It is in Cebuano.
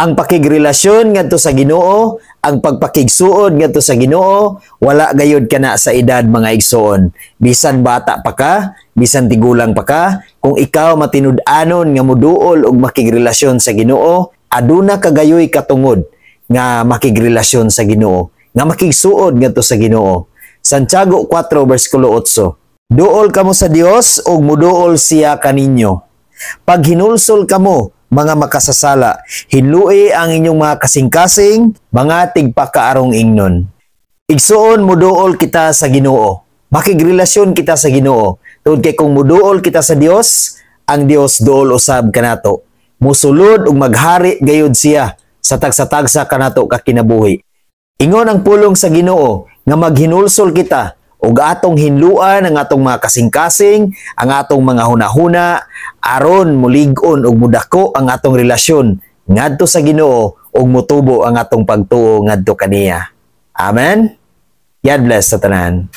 Ang pakigrelasyon ngadto sa Ginoo, ang pagpakigsuod ngadto sa Ginoo, wala gayud kana sa edad, mga igsoon. Bisan bata pa ka, bisan tigulang pa ka, kung ikaw matinud-anon nga muduol og makigrelasyon sa Ginoo, aduna ka gayoy katungod nga makigrelasyon sa Ginoo, nga makigsuod ngadto sa Ginoo. Santiago 4 bersikulo 8. Duol kamo sa Dios ug muduol siya kaninyo. Paghinulsol kamo, mga makasasala, hinlui ang inyong mga kasing-kasing, mga tigpakaarong ingnon. Igsuon, muduol kita sa Ginoo. Makigrelasyon kita sa Ginoo. Tungod kay kung muduol kita sa Dios, ang Dios duol usab kanato. Musulod ug maghari gayud siya sa tagsa-tagsa kanato ka kinabuhi. Ingon ang pulong sa Ginoo nga maghinulsol kita ug atong hinluan ang atong mga kasing-kasing, ang atong mga hunahuna, aron mulig-on ug mudako ang atong relasyon ngadto sa Ginoo ug mutubo ang atong pagtuo ngadto kaniya. Amen. God bless sa tanan.